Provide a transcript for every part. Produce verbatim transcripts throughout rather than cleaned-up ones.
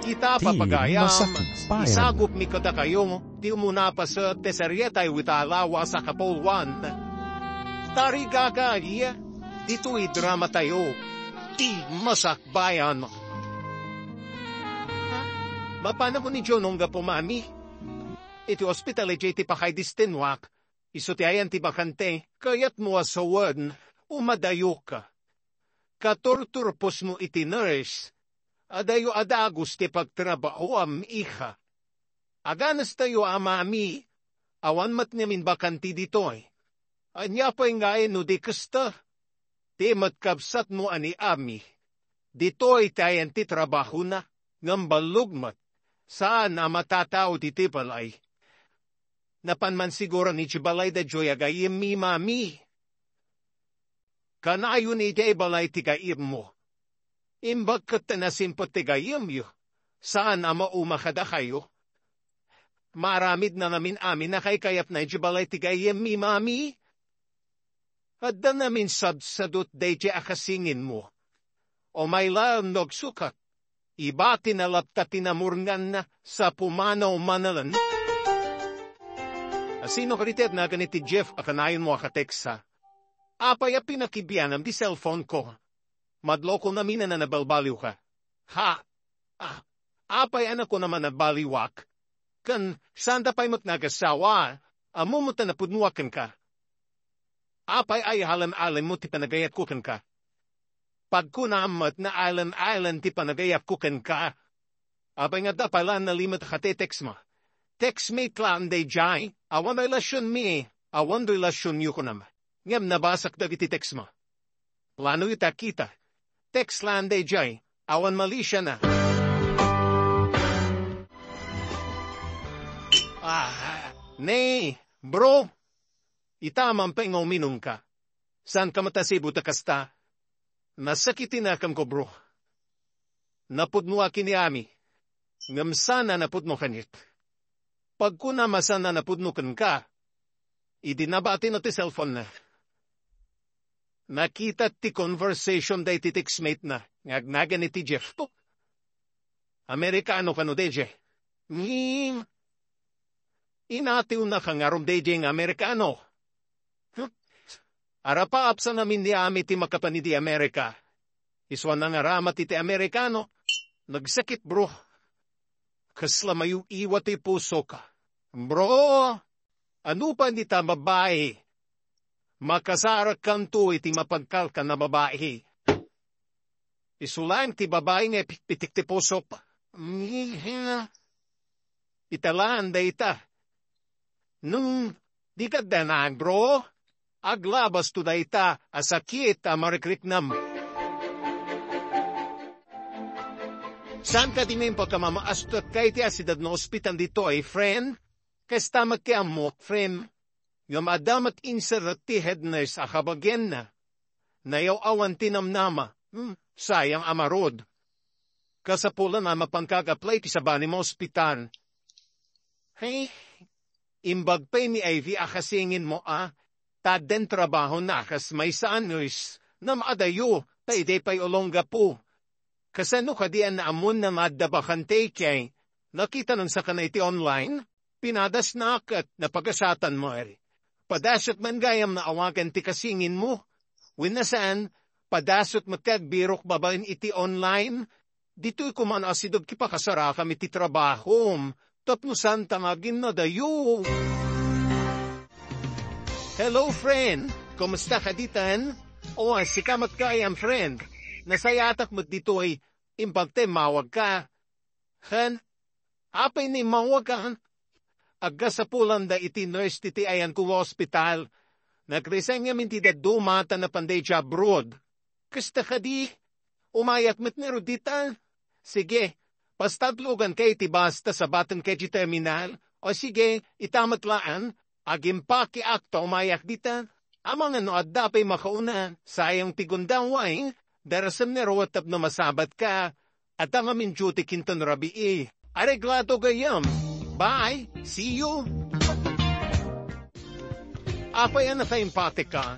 Ita, ti papagayam, masakbayan. Isagupmi kadakayo ti umuna a paset ti serie tayo ita a lawas a kapulwan. Tarigagay, ditoy drama tayo, ti masakbayan. Mapanakon ni John nga pumami. Iti ospital idiay ti pakay distinwak, isu ti ayan ti bakante, kayatmo a sawen, umadayoka. Katurturposmo iti nurse, adayo a dagus ti pagtrabahoam, iha. Aganas tayo a mami, awan met ngamin bakante ditoy. Ania pay nga no di kasta? Ti met kabsatmo a ni Ami. Ditoy ti ayan ti trabahona, ngem ballog met. Saan a matatao ditoy balay. Napan man siguro ni ti balay da Joy a gayyemmi, Mami. Kanayon idiay balay ti gayyemmo. Imbag ket ta nasimpet ti gayyemyo. Saan a mauma kadakayo. Maaramidna ngamin amin a kaykayatna idiay balay ti gayyemmi, Mami. Adda ngamin sadsadot daydiay a kasinginmo. Umay laeng no agsukat. Iba ti nalapta ti namurnganna sa pumanaw manalan. Asino kadi ti agnagan iti Jeff a kanayonmo a kateksa? Apay a pinakibianam ti cellphone ko? Madloko ngamin a nabalbaliwka. Ha? Ah, apay a nakunam a nabaliwak? Ken, saanda pay met nga agasawa? Ammom ta napudnoak kenka. Apay a ialem-alemmo ti panagayatko kenka? Pagkunam met nga alem-alem ti panagayatko kenka. Apay nga adda pay laeng nalimed a katetextmo? Textmate laeng daydiay, awan relasionmi, awan relasionyo kunam. Ngem nabasak dagiti textmo. Planoyo ti agkita. Text laeng daydiay, awan malisiana. Ah, ne, bro. Ita man pay nga uminumka. Saanka met a sibu ta kasta? Nasakit ti nakanko, bro. Napudnoak ken ni Ami. Ngem saan a napudno kaniak. Pagkunam a saan a napudno kenka, idi nabatino ti cellphone-na, nakitak ti conversation daydi textmate-na nga agnagan iti Jeff. Amerikano kano daydiay? Ngem, inatiwnaka ngarud daydiay nga Amerikano. Huh? Arapaapsan amin ni Ami ti makapan idi Amerika. Isu a nangaramat iti Amerikano. Nagsakit, bro. Kasla mayuiwa ti pusok. Bro, ano pa dita babai? Makasarakanto iti mapagkalkan a babai. Isu laeng ti babai nga ipikpitik ti pusok. Ita laeng dayta. Nung di kaddanaan, bro, aglabasto dayta a sakit a marikriknam. Saan kadi nga impakamaamaastok ka iti asideg nga ospital ditoy, friend? Kasta met ti ammok, friend. Ngem adda met inserrek ti head nurse a kabagianna. Nayaw-awan ti namnama. Hmm, sayang a marud. Kasapulan a mapanka ag-apply ti sabali nga ospital. Hey, imbag pay ni Ivy a kasinginmo a, ta addan trabahona a kas maysa a nurse, ngem adayo, ta idiay pay Olongapo. Kasano kadi a naammona nga adda bakante idiay? Nakitana sakana iti online? Pinadasna ket napagasatan met. Padasut man gayam nga awagan ti kasinginmo. Wenno saan, padasut met ti agbirok babaen iti online. Ditoy koma a asideg ti pakasarakam iti trabahom. Tapno saanta nga aginnadayo. Hello, friend. Kumusta ka ditan? O, sika met gayam, friend. Nasayatak met ditoy. Imbag ta immawagka. Ken, apay nga immawagka? Aggasapulanda iti nurse ditoy ayanko nga ospital. Nag-resign ngamin ti dadduma ta napanda idiay abroad. Kasta kadi? Umayak met ngarud dita. Sige, pasta atloganka iti bus ta sabatenka idiay terminal. O sige, ita met laeng. Agimpakiak ta umayak dita. Amangan no adda pay makauna, sayang ti gundaway, darasem ngarud tapno masabatka. Adda ngamin duty kinton rabii. Areglado gayam. Bye. See you. Apay a nakaimpatika?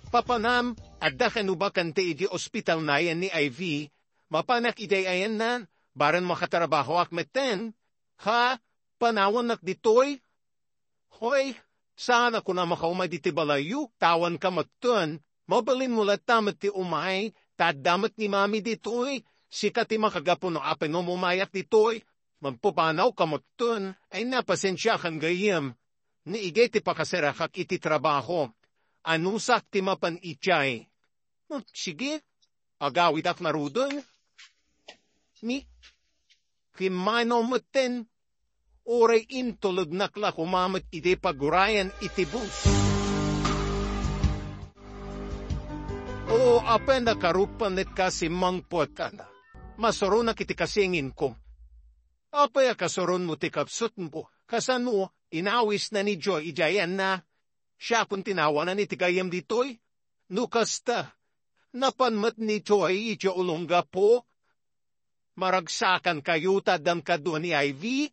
Papanam, adda kano bakante idiay ospital nayan ni Ivy. Mapanak idiay ayanna. Bareng makatrabahoak metten, ha? Panawannak ditoy? Hoy, saan a kunam a kaumay ditoy balayyo, tawanka metten. Mabalinmo latta met ti umay, ta adda met ni Mami ditoy. Sika ti makagapu no apay no umayak ditoy. Magpapanawka metten. Ay, pasensiakan gayyem. Ni igay ti pakasarakak iti trabaho. Anusak ti mapan idiay. Hmm, sige. Agawidak ngaruden. Ni, kimmanaw metten. Uray intulegnak la koma met idi pagurayan iti bus. Oo, apay, nakarupan met kasi mangpuatan. Masuronak iti kasinginko. Apay a kasuronmo ti kapsutmo? Kasano, inawisna ni Joy idiay, anna? Siakon ti nawanan iti gayyem ditoy? No kasta, napan met ni Joy idiay Olongapo? Maragsakankayo ta addan kadua ni Ivy?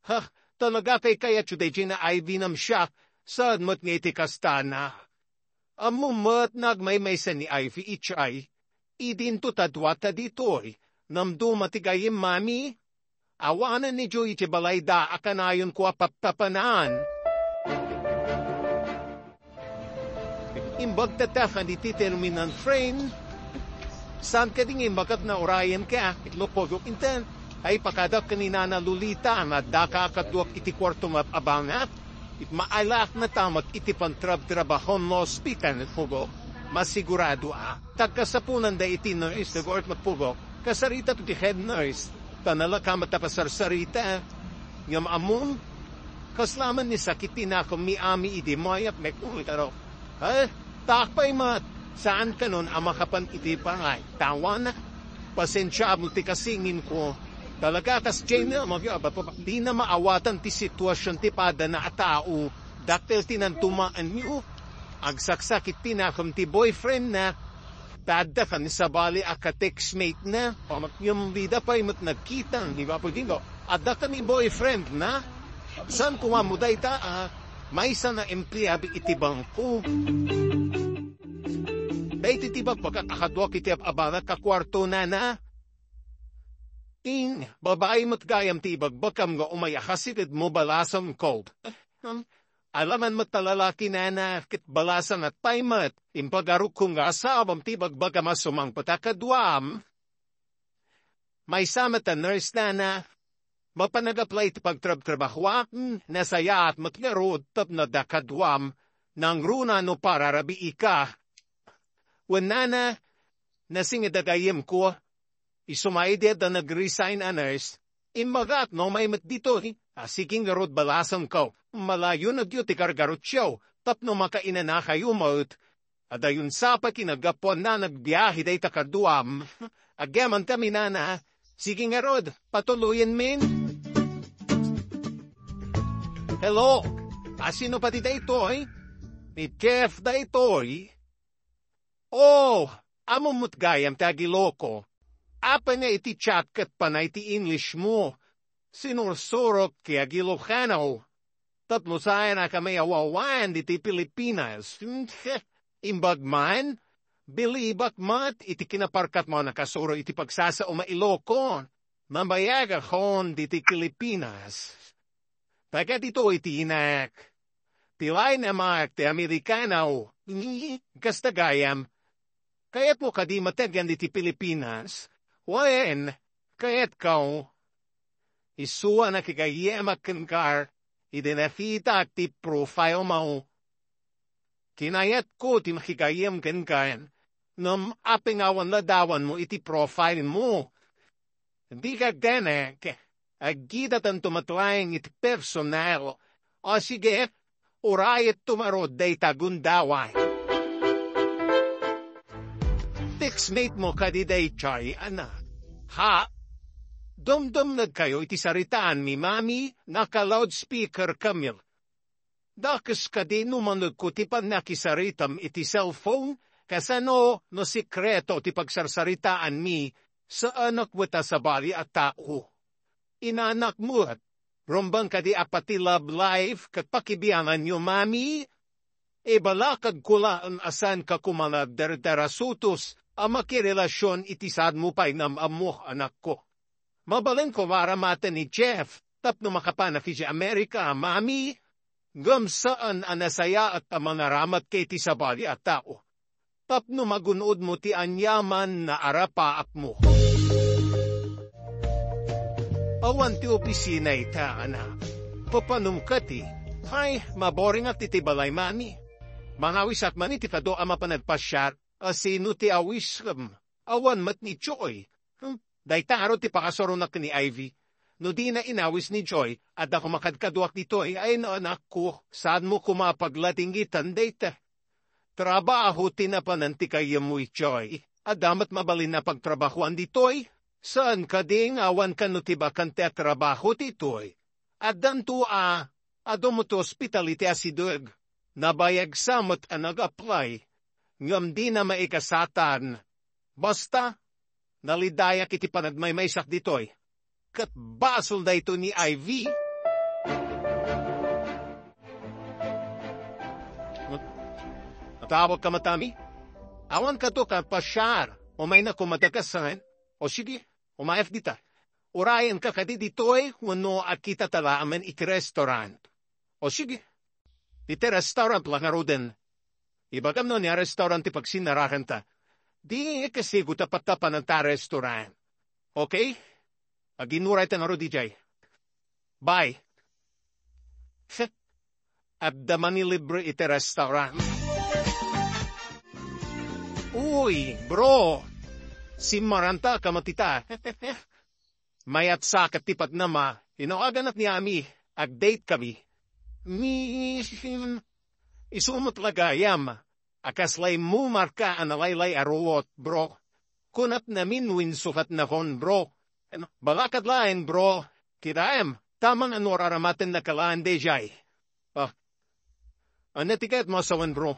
Ha, talaga kay kayatyo daydiay ni Ivy, ngem siak, saan met nga iti kastana. Ammom met nga agmaymaysa ni Ivy idiay. Idinto ta duata ditoy. Namduma ti gayyem, Mami. Awanen ni Joy iti balayda a kanayonko a paptapanan. Imbagtatak iti terminal train. Saan kadi nga imbagak nga urayenka? Itlo pudno inten. Ay, pakadak ken ni Nana Lolita, nga addaka a kaduak iti kuarto nga abangak. It maalaak nga tamak iti pantrabtrabahon no ospital, Pudno. Masigurado a. Tagkasapunan da iti nurse, nag-orot met, Pudno. Kasarita to ti head nurse. Ta nalaka met a pasarsarita. Ngem ammom, kasla man ni sakit ti nakemmi, Ami, idi mayak met ultaro. Eh, takpay met, saan kanon a makapan iti pangay. Tawan, pasensiaam ti kasinginko. Talaga, kas Jane, magyo, abato, di na maawatan ti sitwasyon ti padana a tao. Dakkel ti nantumaanyo. Agsaksakit ti nakem ti boyfriend na. Ta adda kami sabali a ka-textmate na. Ngem dida pay met nagkita ni Apo Dino. Adda kami boyfriend na. Saan koma mo dayta, a? Maysa nga empleado iti bangko. Daytoy ti bagbagak a kaduak iti ab-abangak a kuarto, Nana. Ing, babai met gayam ti ibagbagam nga umay a kasiged mo, balasangko. Alaman met ta lalaki, Nana, ket balasang at pay met. Impagarukko nga asawam ti ibagbagam a sumangpet a kaduam. Maysa met a nurse, Nana. Mapan nag-apply ti pagtrabtrabahoak, nasayaat met ngarud tapno adda kaduam, nangruna no pararabiika. Wen, Nana, nasinged a gayyemko. Isu met idi adda nag-resign a nurse, imbagak no umay met ditoy, a sige ngarud, balasangko, malayo nagyo ti gargarutio, tapno makainanakayo met. Adayon sa pay kinagapuan a nagbiahe dayta kaduam. Agyaman kami, Nana. Sige ngarud, patuloyen min. Hello? A, sino pay daytoy? Ni Jeff daytoy. Oh, ammom met gayam ti agiloko. Apay nga iti chat ket panay ti English mo. Sinursurok ti agilokano. Tapno saan a kami awawaen diti Pilipinas. Imbag man, bilibak met iti kinaparkatmo a nakasuro iti pagsasao nga Iloko. Mabayagakon diti Pilipinas. Taga ditoy ti inak. Ti laeng amak ti Amerikano. Kasta gayam. Kayatmo kadi mateg ditoy Pilipinas? Wen, kayatko. Isu a nakigayyemak kenka idi nakitak ti profile mo. Kinayatko ti makigayyem kenka, ngem apay nga awan ladawanmo iti profile mo? Dika agdenek, agkitatanto met laeng iti personal. O sige, urayetto ngarud dayta gundaway. Textmate mo kadi daytoy, anak? Ha? Dumdumngegkayo iti saritaanmi, Mami, naka-loudspeaker kami. Dakes kadi no manegko ti pannakisaritam iti cellphone? Kasano no sekreto ti pagsarsaritaanmi, saanak met a sabali a tao? Inanak met, rumbeng kadi a pati love life ket pakibianganyo, Mami? Ibalakadko laeng a saanka koma nga agdardarasutos a makirelasion iti saanmo pay nga am-ammo, anakko. Mabalin ko maramaten ni Jeff tapno makapanak idiay Amerika, Mami. Ngem saan a nasayaat a manaramat iti sabali a tao tapno magun-odmo ti aniaman a arapaapmo. Awan ti opisina ita, anak. Papanum kadi? Ay, maboring iti balay, Mami. Mangawisak man iti kadu a mapan agpasiar. A sino ti awisem? Awan met ni Joy. Hmm, dayta ngarud ti pakasuronak ni Ivy. No dina inawis ni Joy, adda koma kadkaduak ditoy. Ay no, anakko, saanmo koma a pagladingiten dayta. Trabaho ti napanan ti gayyemmo, Joy. Adda met mabalin a pagtrabahoan ditoy. Saan kadi nga awan kano ti bakante a trabaho ditoy? Addanto a, adu met ti ospital iti asideg. Nabayag sa met a nag-apply. Ngem dina maikasatan. Basta, nalidayak iti panagmaymaysak ditoy. Ket basol daytoy ni Ivy. Natawag ka, Mami? Awan kato ka pasiar. Umaynak koma dakasan. O sige, umayak dita. Urayenka kadi ditoy wenno agkitata laengen iti restaurant? O sige. Iti restaurant la ngaruden. Ibagam no ania restaurant ti pagsinnarakanta. Di kasigo ta patapanan ta restaurant. Okay? Aginuray ta ngarud idiay. Bye. Adda manilibre iti restaurant. Uy, bro! Simmaranta ka met ita. Mayat sa ket ti pagnama, inawagannak ni Ami, ag-date kami. Ni, isu met la gayam, a kasla immumarka a nalaylay a ruot, bro. Kunat namin no insukat nakon, bro. Balakad laeng, bro. Kitaem, tamang ano raramaten na kalaan dayjay. Ah. Ania ti kayatmo a sawen, bro?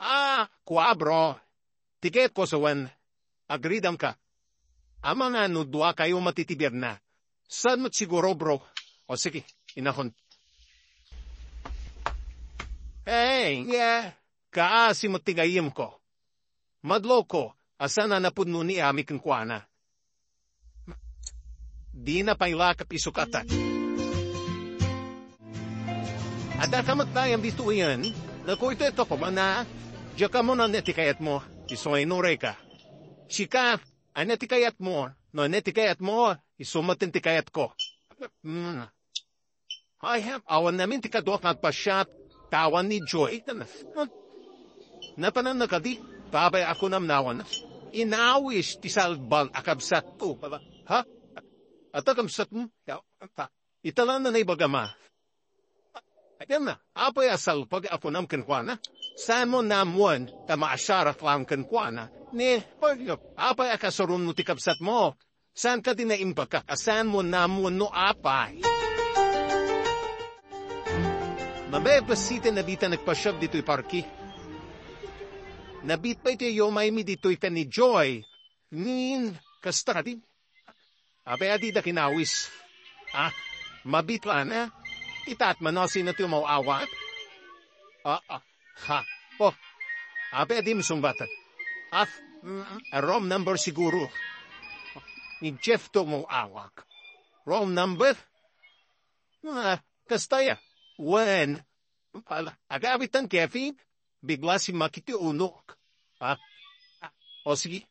Ah, kua, bro. Ti kayatko a sawen, agridam ka. Amangan no dua kayo matitibirna. Saan met siguro, bro? O sige, inakon. Hey, yeah. Kaasi met ti gayyemko. Madloko, a saan a napudno ni Ami kenkuana. Dina pay la ket isukatak. Adda ka met gayam ditoyen, nakuytoy ka koma na, diak ammo no ania ti kayatmo, isu nga inuray ka. Sika, ania ti kayatmo, no ania ti kayatmo, isu met ti kayatko. Hmm. Ay, awan namin ti kaduak nga agpasiar, ta awan ni Joy. Napanan na kadi, apay a kunam no awan. Inawis ti salbal a kabsatko. Ha? Ata kabsatmo? Ya, ta, ita la nga naibagam a. Ayan na, apay a salpag a kunam kenkuana? Saanmo nga ammoen ta maasiarak laeng kenkuana? Ni, apay a kasurotmo ti kabsatmo? Saan kadi nga imbagak a saanmo nga ammoen no apay? Mabayag bassit a nabiitan agpasiar ditoy parke. Nabiit pay ti umaymi ditoy ken ni Joy. Ngin, kasta kadi? Apay a didak inawis? Ah, mabiit la, eh? Itaat man no sino ti umaw-awag? Ah, ah, ha. Oh, apay a dim sungbaten? Ah, mm, a wrong number siguro. Ni Jeff to umaw-awag. Wrong number? Ah, kasta ya. Wen, pala, agawitan, Kevin? Bigla simmakit ti unok. Ah, ah, o sige,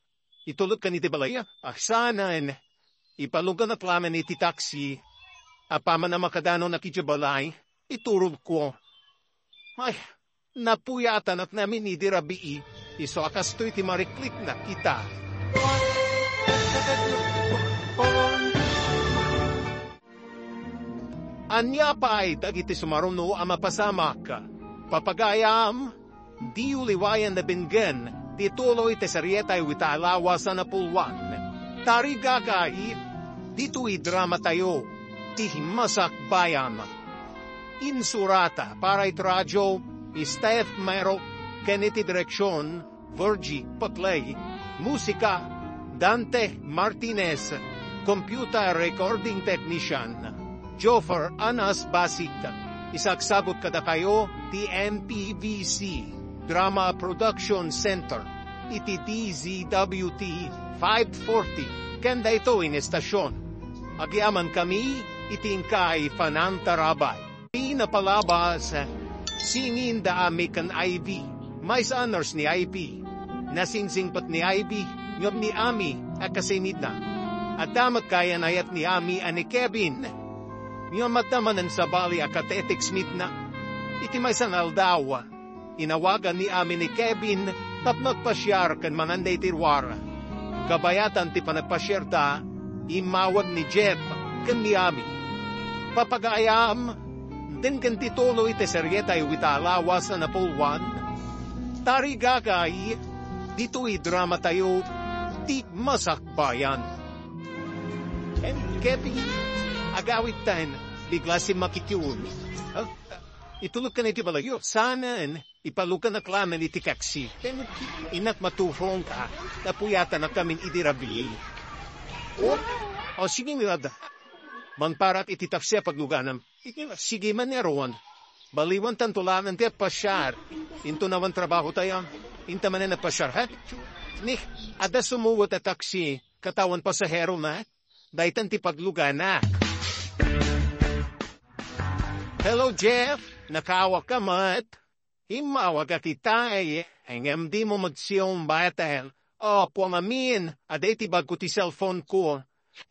itulod kan iti balay. Ah, saanen, ipaluganak laeng iti taxi. Apaman a makadanonak idiay balay, iturogko. Ay, napuyatanak ngamin idi rabii, isu a kastoy ti marikliknak ita. Ania pay dagiti sumaruno a mapasamak? Papagayam, diyo liwayan a benggen ti tuloy ti serie tayo ita a lawas a napulwan. Tarigagay, ditoy drama tayo, ti Masakbayan. Insurata para iti radio, Steph Mero, ken iti direksion, Virgie Paclay, musika, Dante Martinez, computer recording technician, Joffer Anas Basit. Isagsagod kadakayo ti M P V C Drama Production Center iti D Z W T five forty, ken daytoy nga estasion. Agyamankami iti inkay panangtarabay. Ti napalabas, sining da Ami ken Ivy. Maysa a nurse ni Ivy. Nasingsingpet ni Ivy, ngem ni Ami a kasinitna. Adda met kayan-ayat ni Ami a ni Kevin. Ngem adda manen sabali a katetext mitna. Iti maysa nga aldaw, inawagan ni Ami ni Kevin tapno agpasiar ken mangan daytoy ruar. Kabayatan ti panagpasiarda, immawag ni Jeff ken ni Ami. Papagaayam, denggen ti tuloy ti serietayo ita a lawas a napulwan. Tarigagay, ditoy dramatayo, ti masakbayan. Ken Kevin, agawidtan, bigla simmakitiun. Ah, itulogkan iti balayo. Saan, ipaluganak laeng iti taxi. Innak maturongka, napuyatanak amin idi rabii. O, o, sige, ngada. Mangparak iti taxi a pagluganam. Sige, manen aruan. Baliwantanto laeng ti agpasiar. Inton awan trabahotayo, inta manen agpasiar, ha? Ni, adda sumuwat a taxi, ket awan pasaherona. Daytan ti pagluganak. Hello, Jeff. Nakaawakka met. Immawagak itay, ngem dimo met sium baetan. O, kuam amin, adda iti bagko ti cellphone ko.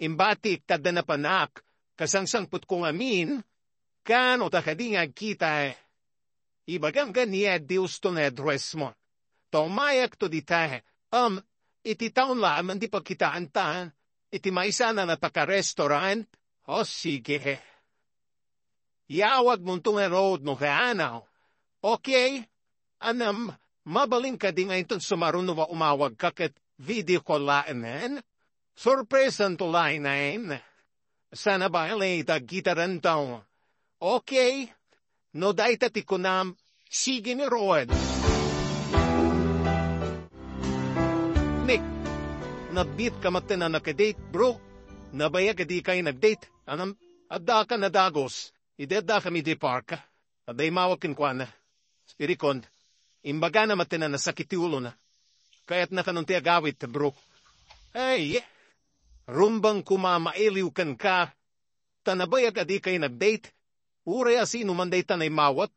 Imbatik ta adda napanak. Kasangsangpetko ngamin. Kaano ta kadi nga agkita? Ibagam kaniak ti usto nga addressmo. Tumayakto dita. Um, iti town laeng ti pagkitaanta. Iti maysa a napaka-restaurant. O, sige. Iyawagmonto ngarud no kaano. Okay? Ngem, mabalin kadi nga inton sumaruno a umawagka ket video call laengen? Sorpresanto laengen. Sana bale dagita rentaw. Okay? No dayta ti kunam, sige ngarud. Nick, nabiit ka met a nakadate, bro. Nabayag a dikay nagdate. Ngem, addaka nadagus. Idi addakami idiay park, adda immawag kenkuana. Irikon, imbagana met a nasakit ti ulona. Kayatna kanon ti agawid, bro. Ay, rumbeng koma a mailiw kenka, ta nabayag a dikay nagdate. Uray a sino man dayta naimmawat.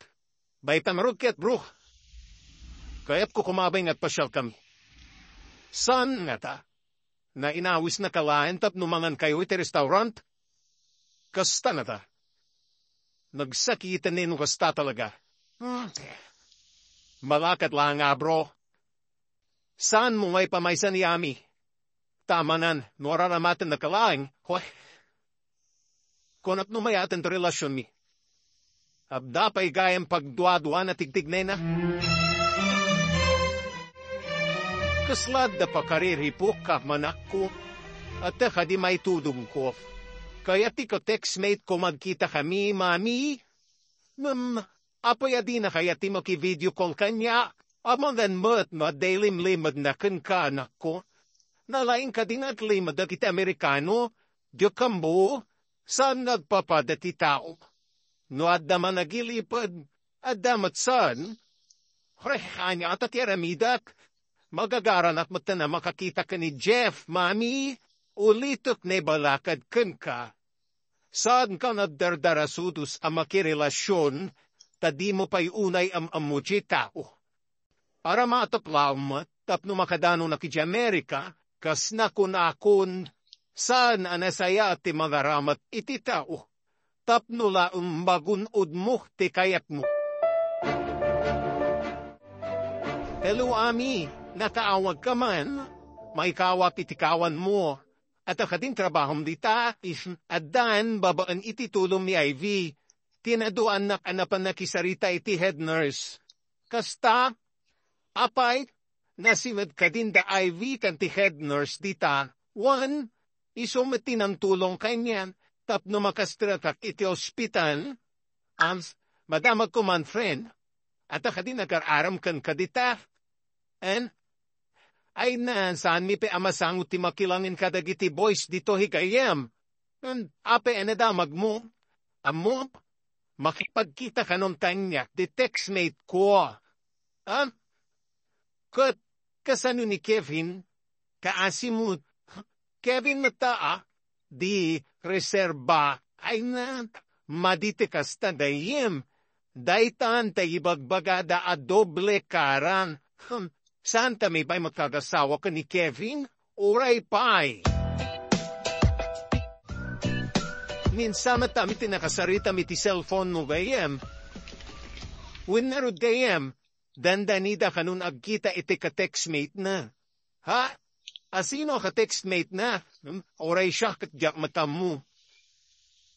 Bayta ngarud ket, bro. Kayatko koma a bay nga agpasiarkami. Saan ngata? Nainawisnaka laeng tapno mangankayo iti restaurant? Kasta ngata. Nagsakiten no kasta talaga. Hmm. Malakad laeng nga, bro. Saanmo nga ipamaysa ni Ami? Ta amangan, no araramatan na ka laeng, hoy. Kunat no mayaten ti relasionmi. Adda pay gayam pagduaduan a tigtignena. Kasla adda pakariripok a manakko, a ta kadi maitudongko. Kayat ti ka-textmate ko magkitakami, Mami? Ngem, apay a dina kayat ti maki-video call kaniak? Amangan met no adda ilimlimedna kenka, anakko. Nalaing kadi nga aglimedek iti Amerikano, diak ammo, saan nga agpapada ti tao. No adda man agiliped, adda met saan. Hoy, ania ta ti aramidek? Magagaranak met a makakita ken ni Jeff, Mami. Ulitek, naibalakad kenka. Saanka nga agdardarasudos a makirelasion, ta dimo pay unay am-ammo ti tao. Aramatek laeng met tapno makadanonak idiay Amerika, kas nakunakon, saan a nasayaat ti mangaramat iti tao, tapno laeng magun-odmo ti kayatmo. Hello, Ami. Nakaawagka man? Maikawak iti kawanmo. Adda kadin trabahom dita, is, addan babaen iti tulong ni Ivy. Tinaduannak a napan nakisarita iti head nurse. Kasta, apay, nasimed kadin da Ivy ken ti head nurse dita. Wen, isu met ti nangtulong kaniak tapno makastratak iti ospital. Ans, madamagko man, friend. Adda kadin agar-aram kenka dita. En, ay na, saanmi pay a masango ti makilangen kadagiti boys ditoy gayyem. En, apay a nadamagmo? Ammom, makipagkita kanon kaniak ti textmate ko. Ha? Ket kasano ni Kevin? Kaasimo, Kevin met ta, a? di reserba. Ay na, madi ti kasta gayyem. Daytan ta ibagbagada a doble karan. Hmm, saan ta may pay magkagasawa ken ni Kevin? Uray pay. Minsan met ta mi ti nakasaritam iti cellphone mo gayyem. Wenno ngarud gayyem, dandanida kanon agkita iti ka-textmate na. Ha? Asino a ka-textmate na? Hmm? Uray siak ket diak met ammo.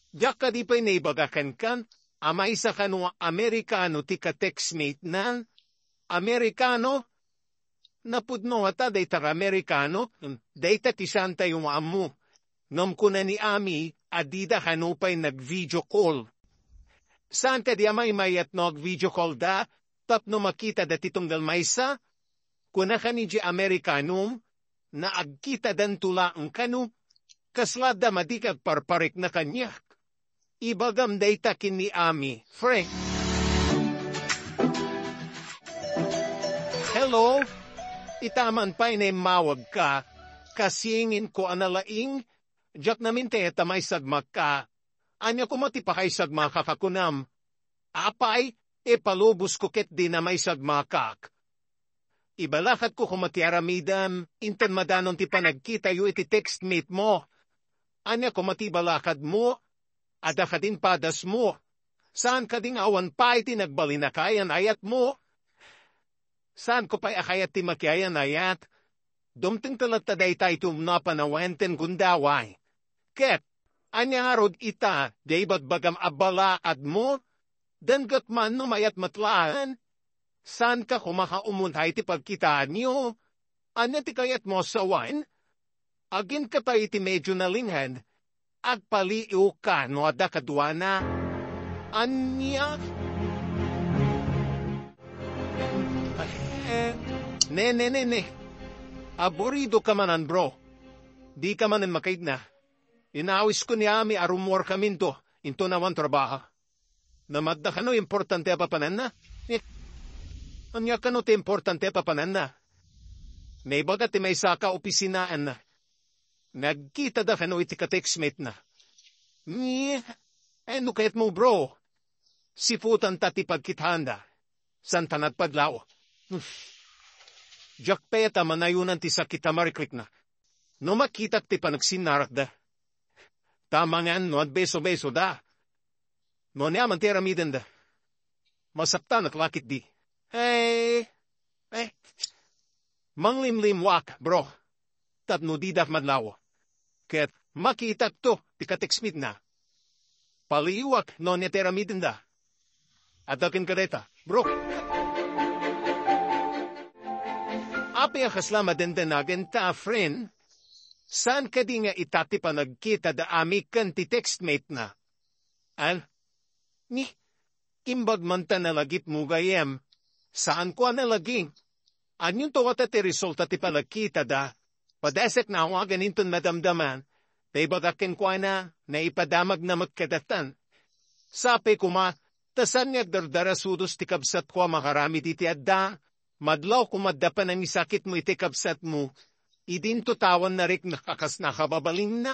Diak kadi pay naibaga kenkan, a maysa kano a Amerikano ti ka-textmate na? Amerikano? Napudno ngata dayta ka Amerikano? Hmm, dayta ti saantayo nga ammo. Ngem kuna ni Ami a dida kano pay nag-video call. Saan kadi a maymayat no ag-video call da tapno makita da ti tunggal maysa? Kuna kanidiay Amerikano, na agkitadanto laeng kano, kasla adda madi nga agparparikna kaniak. Ibagam dayta ken ni Ami, Frank. Hello? Ita man pay naimmawagka, kasingin ko a nalaing, diak naminted ta maisagmakka. Ania koma ti pakaisagmakak a kunam? Apay, ipalubosko ket dina maisagmakak. Ibalakadko koma ti aramidem, inton madanon ti panagkitayo iti textmate mo. Ania koma ti ibalakadmo? Adda kadin padasmo. Saan kadi nga awan pay ti nagbalin a kaayan-ayatmo? Saanko pay a kayat ti makiayan-ayat? Dumtengta latta dayta iti umno a panawen ken gundaway. Ket, ania ngarud ita, diay ibagbagam a balaadmo? Dengget man no mayat met laeng. Saanka koma a umunay ti pagkitaenyo? Ania ti kayatmo a sawen? Aginka pay iti medio nalinged. Agpaliiwka no adda kaduana. Ania? Eh, ne, ne, ne, ne. Aburidoka manen, bro. Dika manen makaigna. Inawisko ni Ami a rummuarkaminto, inton awan trabaho. Ngem adda kano importante a papananna? Eh, ania kano ti importante a papananna? Naibaga ti maysa ka opisinaenna. Nagkitada kano iti ka-textmate na. Ni, eh, no kayatmo, bro, siputanta ti pagkitaanda. Saan ta nagpadlaw? Diak pay ta manayonan ti sakit a marikrikna. No makitak ti panagsinnarakda. Ta mangan no agbeso-besoda. No ania man ti aramidenda. Masaptanak la ketdi. Eh, eh. Manglimlimmuak, bro. Tapno didak madlaw. Ket makitakto ti ka-textmate na. Paliiwak no ania ti aramidenda. Adda kenka dayta, bro. Apay a kasla madendenagen ta, friend? Saan kadi nga ita ti panagkita da Ami ken ti textmate na? An? Ni, imbag man ta nalagipmo gayyem. Saanko a nalagip. Anianto ngata ti resulta ti panagkitada? Padasek nga awagan inton madamdaman. Ta ibagak kenkuana, naipadamagna met kadatan. Sapay koma, ta saan nga agdardarasudos ti kabsatko a makaramid iti adda. Madlaw koma adda panangisakitmo iti kabsatmo, idinto tawanna rikna a kas nakababalinna.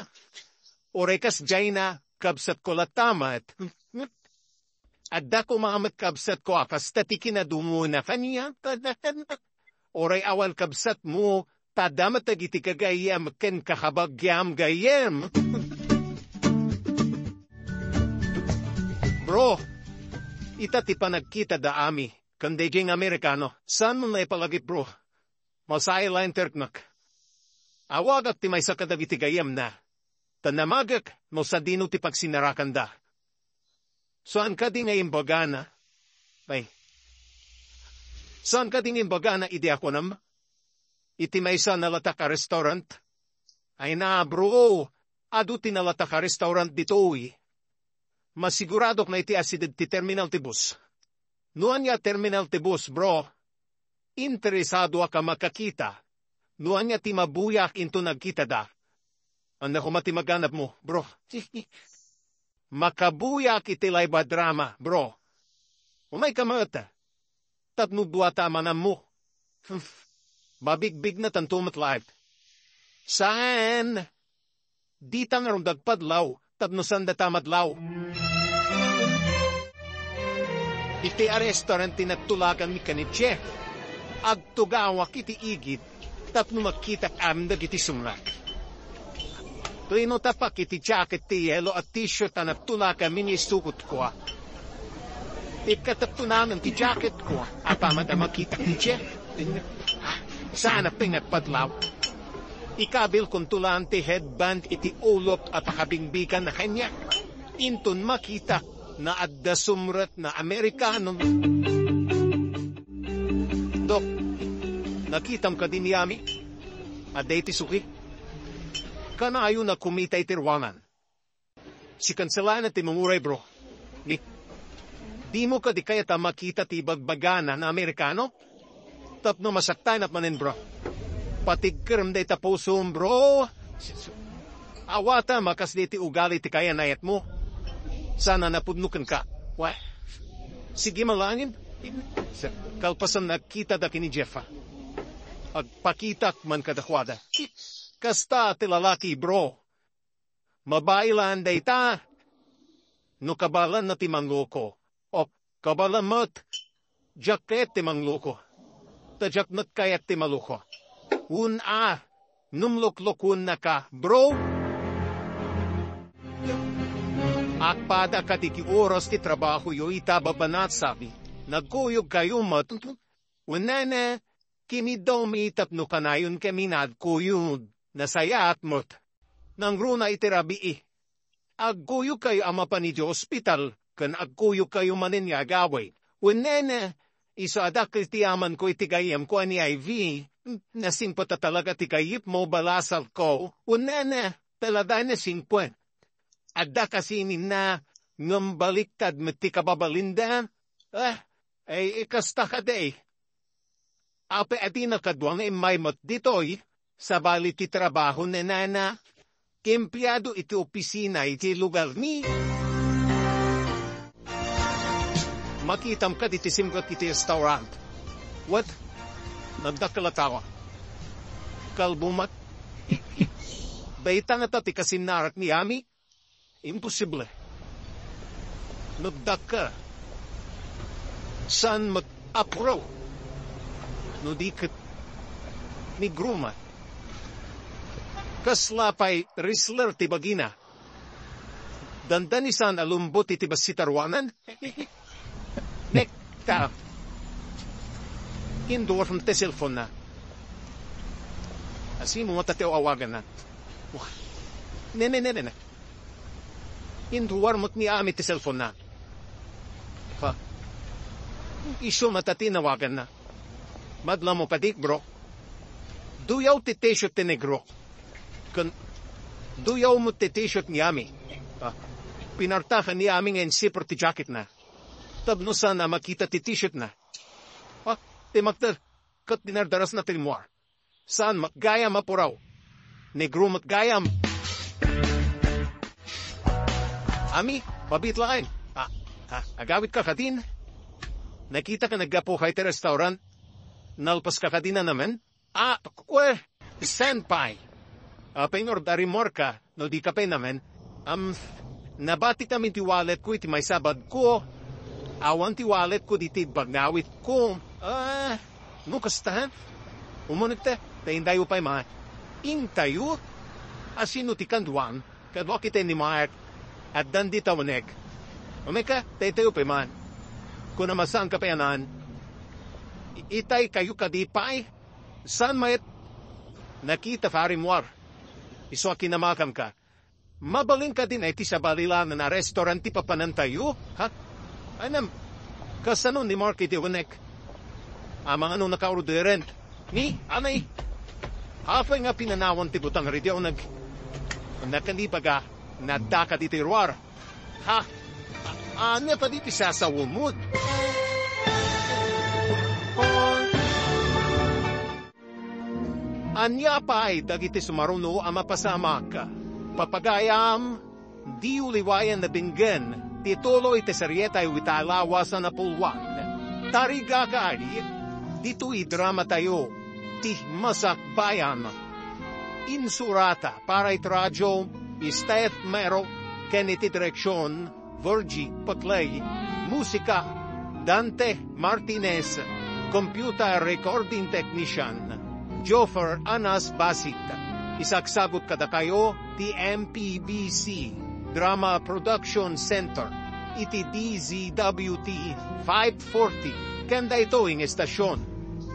Uray kasdiayna, kabsatko latta met. Adda koma met kabsatko a kasta ti kinadumona kaniak. Uray awan kabsatmo, ta adda met dagiti gagayyem ken kakabagiam gayyem. Bro, ita ti panagkita da Ami ken daydiay nga Amerikano. Saan mo naipalagip, bro? Masay la interknak. Awagak ti maysa kadagiti gayyemna. Ta namagek no sadino ti pagsinnarakanda. Saan kadi nga imbagana? Ay. Saan kadi nga imbagana idi a kunam? Iti maysa a nalatak a restaurant? Ay na, bro. Adu ti nalatak a restaurant ditoy. Masiguradok na iti asideg ti terminal ti bus. No ania terminal ti bus, bro? Interesadoak a makakita. No ania ti mabuyaak inton nagkitada. Ania koma ti maganabmo, bro? Makabuyaak iti live a drama, bro. Umayka met. Tapno dua ta manammo. Mabigbignatan to met live. Saan? Dita ngarud agpadlaw, tapno saan data madlaw. Iti restaurant ti nagtulaganmi ken ni Jeff, agtugawak iti igid tapno makitak amin dagiti sumrek. Rinutapak iti jacket ti yellow a t-shirt a nagtulaganmi ni isukotko. Ikataptunanan ti jacketko, apaman a makitak ni Jeff. Saan a pinagpadlaw. Ikabilkon tulaan ti headband iti ulok a pakabingbigan na kaniak. Inton makitak, na adda sumrek na Amerikano. Dok, nakitam kadi ni Ami? Adda iti suki? Kanayon a kumita iti ruangan. Sika sa laeng ti manguray, bro. Ni, dimo kadi kayat a makita ti ibagbagana nga Amerikano? Tapno masaktanak manen, bro. Patigkerem dayta pusom, bro. Awatam a kasdi ti ugali ti kayanayatmo. Saan a napudno kenka. Wa. Sige, malangin. Kalpasan, nagkita dagiti ni Jeff, ha. Agpakitak man kadakuada. Kasta ti lalaki, bro. Mabain laeng dayta. No kabaelanna ti mangloko. O, kabaelan met. Diak kayat ti mangloko. Ta diak met kayat ti maloko. Wen a, ngem loklokuennaka, bro. Agpada kadagiti oras ti trabahoyo ita, babanat, sabi. Nagkuyogkayo met. Wenno, kimiddawmi tapno kanayon kami nga agkuyog. Nasayaat met. Nangruna iti rabii. Agkuyogkayo a mapan iti ospital, ken agkuyogkayo manen nga agawid. Wenno, isu a dakkel ti amanko iti gayyemko a ni Ivy. Nasingpet a talaga ti gayyemmo, balasarko. Wenno, talaga nasingpet. Adda kasinina, ngem baliktad met ti kababalinda. Ah, ay, kasta kadi. Apay a dina kadua nga immay met ditoy, sabali ti trabaho ni nana, ti empleyado iti opisina iti lugarmi. Makitam kadi ti simrek iti restaurant. What? Nagdakkel a tao. Kalbumat? Dayta ngata ti kasinnarak ni Ami? Imposible. Nagdakkel. Saan met a pro? No di ket negro man. Kasla pay wrestler ti bagina. Dandani saan a lumbot iti bassit a ruangan? Nekta. Induar ti cellphone na. Asino ngata ti awaganna? Ne, ne, ne, ne, ne. Induar met ni Ami ti cellphone na. Ha? Isu ngata ti nawaganna. Madla mo kadi, bro. Duyaw ti t-shirt ti negro. Ken duyaw met ti t-shirt ni Ami. Ah, pinartakan ni Ami nga insipro ti jacketna. Tapno saan a makita ti t-shirtna. Ah, ti makter, ket dinardarasna ti rimmuar. Saan met gayam a puraw. Negro met gayam. Ami, mabiit laeng. Ah, ah, agawidka kadin? Nakitak a naggapuka iti restaurant. Nalpaska kadin a namen? Ah, kue, senpai. Ah, painordarimka no dika pay namen. Am, nabatikami ti walletko iti maysa a bagko. Awan ti walletko ditoy bagnawitko. Ah, no kasta, umunegta, ta intayo pay man. Intayo? Asino ti kanduan? Kaduak iti ni Mark. Addan dita uneg. Umeka, ta intayo pay man. Kuna masanka pay anan. I-, itay kayo kadi pay? Saan met? Nakitak a rimmuar. Isu a kinamakamka. Mabalin kadi nga iti sabali laeng a restaurant ti papanantayo? Ha? Anem, kasano ni Mark iti uneg? Amangan no nakaorderen. Ni, anay? Apay nga pinanawan ti butang iti uneg? Nakalipaga, nadda kadi ti ruar. Ha? A-, ania kadi ti sasawemon? Ania pay dagiti sumaruno a mapasamak? Papagayam, diyo liwayan a denggen ti tuloy ti serietayo ita a lawas a napulwan. Tarigagari, ditoy dramatayo, ti Masakbayan. Insurata para iti radyo, Steph Mero, ken iti direksion, Virgie Patlay, musika, Dante Martinez, computer recording technician, Joffer Anas Basit. Isagsagut kadakayo ti M P B C Drama Production Center iti D Z W T five forty ken daytoy nga estasion.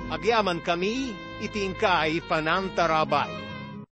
Agyamankami iti inkay panangtarabay.